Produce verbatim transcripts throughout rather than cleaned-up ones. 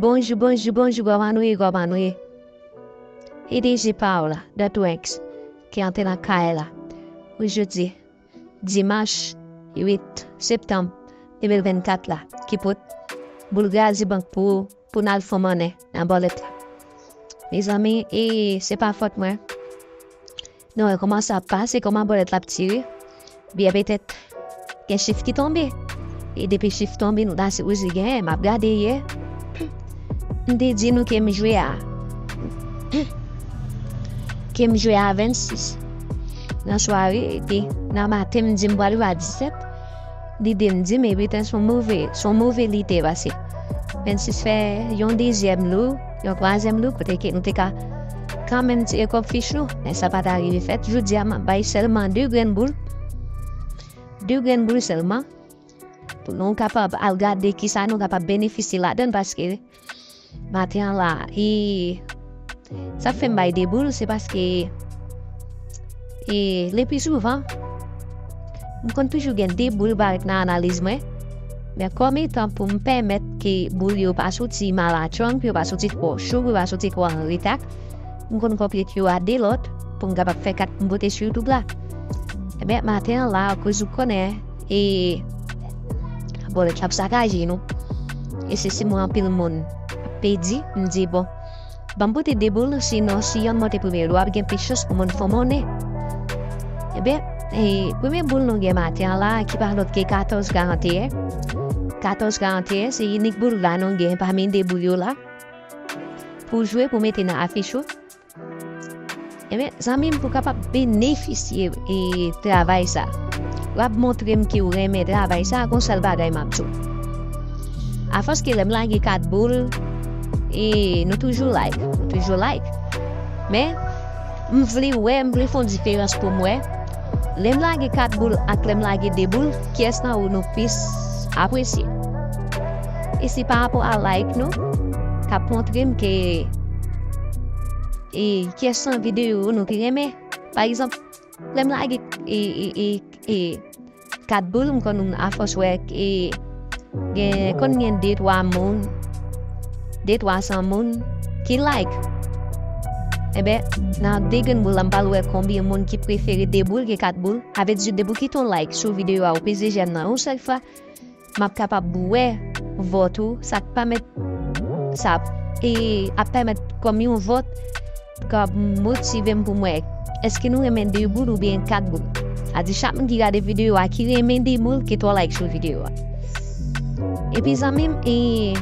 Bonjou, bonjou, bonjou, kòman nou ye, kòman nou ye? E D J pa w la, The Twanks, ki antre nan kay la. Pou jodi, dimanch uit septanm de mil vennkat la, ki pot boul grazi bank pou, pou n al fè monnen nan bòlèt la. Mezanmi, e se pa fòt mwen. Nou wè kòman sa ap pase, kòman bòlèt la ap tire. Byen petèt gen chif ki tonbe. E depi chif tonbe, nou ta sipoze genyen. M ap gade yè. M te di nou ke m jwe a, ke m jwe a vennsis. Nan sware, epi nan maten, m di m pral jwe a disèt. Lide m di m, epi se yon move, se yon move lide pase vennsis fè yon dezyèm lou, yon twazyèm lou, kote ke nou te ka kanmenm tire kòb fich nou, men sa pa t arive fèt. Jodi a, m ap bay sèlman de grenn boul. De grenn boul sèlman. Pou nou kapab al gade kisa nou kapab benefisye ladan l, paske maten an la, e sa k fè m bay de boul, se paske, e le pli souvan, m konn toujou gen de boul parèt nan analiz mwen, men kòm etan pou m pèmèt ke boul yo pa soti malatchong, pou yo pa soti twò cho, pou yo pa soti twò an reta, m konn konplete yo a de lòt pou m kapab fè kat m pote sou YouTube la. Ebyen, maten an la, akoz ou konnen, e bòlèt la ap sakaje nou. E se si mwen anpil moun ap pèdi, m di, bon, ban m pote de boul, sinon, si yonn monte premye lou, ap gen plis chans pou moun fè monnen. Ebyen, e premye boul nou gen maten an la, ki pa lòt ke katòz karanteyen. Katòz karanteyen, se inik boul la nou gen pami de boul yo la. Pou jwe, pou mete nan afich ou. Ebyen, zanmi m, pou kapab benefisye, e, travay sa, w ap montre m ke w renmen travay sa, gon sèl bagay m ap di w. Afòs ke lè m lage kat boul, e, nou toujou like, nou toujou like. Men, m vle wè, m vle fè yon diferans pou m wè. Lè m lage kat boul ak lè m lage de boul, kiyès nan ou nou plis apresye? E se pa rapò a like nou k ap montre m ke, e, kiyès nan videyo nou ki renmen. Pa egzanp, lè m lage, e, e, e, e, kat boul, m konn afòs wè, e, gen, konn gen de twa moun, de twa san moun ki like. Ebyen, nan de grenn boul la, m pral wè konbyen moun ki prefere de boul ke kat boul. Sa vle di, depi w kite yon like sou videyo a, ou peze jèm nan yon sèl fwa, m ap kapab wè vòt ou, sa k pèmèt, sa, e, ap pèmèt kòm yon vòt, k ap motive m pou m wè èske nou renmen de boul oubyen kat boul. Sa di chak moun ki gade videyo a ki renmen de boul, kite yon like sou videyo a. Epi zanmi m, e,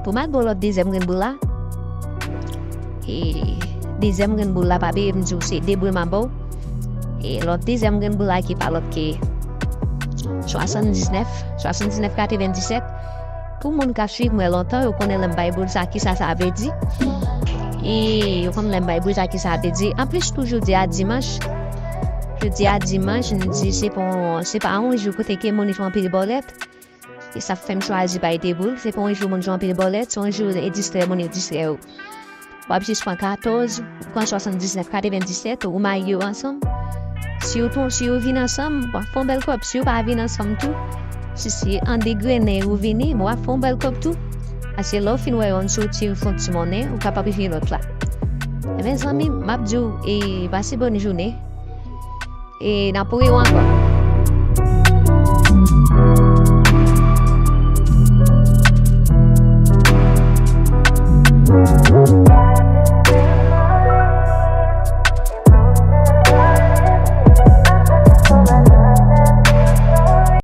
pou m al ba w lòt dezyèm grenn boul la, e, dezyèm grenn boul la, pa bliye m di w se de boul m ap ba w. E lòt dezyèm grenn boul la ki pa lòt ke swasanndiznèf, swasanndiznèf katrevenndisèt. Pou moun k ap swiv mwen lontan, yo konnen lè m bay boul sa, kisa sa vle di. E yo konnen lè m bay boul sa, kisa sa vle di. Anplis tou, jodi a dimanch. Jodi a dimanch, m di se pa, se pa yon jou kote ke moun jwe anpil bòlèt. E sa fè m chwazi bay de boul. Se pa yon jou moun jwe anpil bòlèt, se yon jou e distrè moun, e distrè yo. W ap jis pran katòz, pran swasanndiznèf katrevenndisèt, ou maye yo ansanm. Si yo, si yo vin ansanm, w ap fè yon bèl kòb. Si yo pa vin ansanm tou, si se an degrennen yo vini, w ap fè yon bèl kòb tou. Paske lè w fin wè yonn soti, ou fè yon ti monnen, ou kapab jwe lòt la. Ebyen, zanmi m, m ap di w, e, pase bòn jounen. E n ap wè w ankò.